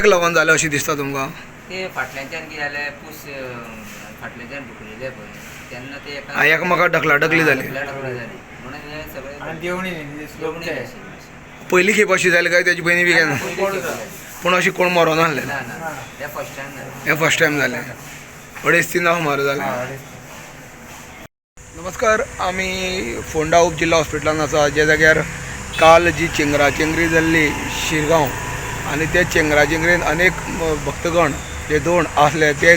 लागून जालें अशें दिसता तुमकां? ते फाटल्याच्यान कितें जालें, पूस फाटल्याच्यान धुकलिले पळय तेन्ना ते आं, एकामेका ढकलाढकली जाली. ढकलाढकली जाली म्हणून हे सगळें. आनी देंवणी न्ही, स्लोप. देंवणी आशिल्ली मातशी. पयली खेप अशी जाली काय तेजी पयलीं बी केन्ना? पयली खेप जाली. पूण अशी कोण मरोना आहले? ना ना, हे फर्स्ट टायम जालें. हें फर्स्ट टायम जालें, अडेच तिनां सुमार जालें. नमस्कार, आमी फोंडा उप जिल्हा हॉस्पिटलान आसा, ज्या जाग्यार काल जी चेंगराचेंगरी जाल्ली शिरगांव आनी ते चेंगराचेंगरेन अनेक भक्तगण जे दोन आसले ते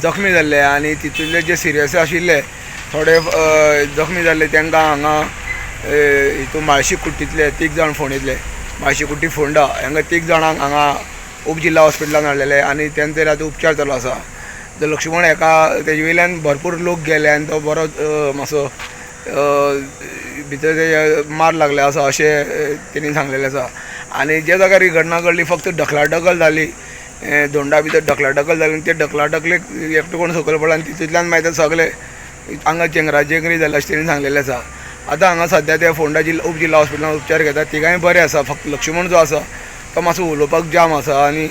जखमी जाल्ले आनी तितूंतले जे सिरियस आशिल्ले थोडे जखमी जाल्ले तांकां हांगा हितून म्हाळशी कुट्टींतले तीग जाण, फोंडेंतले म्हाळशी कुट्टी फोंडा हांगा तीग जाणांक हांगा उप जिल्हा हॉस्पिटलान हाडलेले आनी तेंचेर आतां उपचार चालू आसा. जो लक्ष्मण हेका तेजे वयल्यान भरपूर लोक गेले आनी तो बरो मातसो भितर तेजे मार लागले आसा अशें तेणी सांगलेलें आसा. आनी ज्या जाग्यार ही घटना घडली फक्त ढकलाढकल जाली, धोंडा भितर ढकलाढकल जाली आनी ते ढकलाढकलेक एकटो कोण सकयल पडला आनी तितूंतल्यान मागीर ते सगळे हांगा चेंगराचेंगरी जाली अशें तेणी सांगलेलें आसा. आतां हांगा सद्या ते फोंडा जिल्हा उप जिल्हा हॉस्पिटलान उपचार घेतात, तिगांय बरे आसा. फक्त लक्ष्मण जो आसा तो मातसो उलोवपाक जाम आसा आनी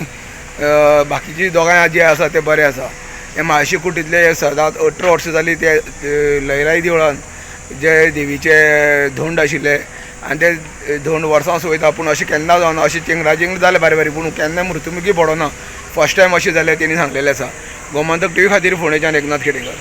बाकीची दोगांय जे आसा ते बरे आसा. हे म्हाळशी कुटींतले सदांच 18 वर्सां जाली ते लयराई देवळान जे देवीचे धोंड आशिल्ले आनी ते धोंड वर्सां वयता, पूण अशें केन्ना जावना. अशें चेंगराचेंगरी जालें बारीक बारीक, पूण केन्ना मृत्युमुखी पडना. फर्स्ट टायम अशें जालें तेणी सांगलेलें आसा. गोमंतक टीव्ही खातीर फोंडेच्यान एकनाथ खेडेकर.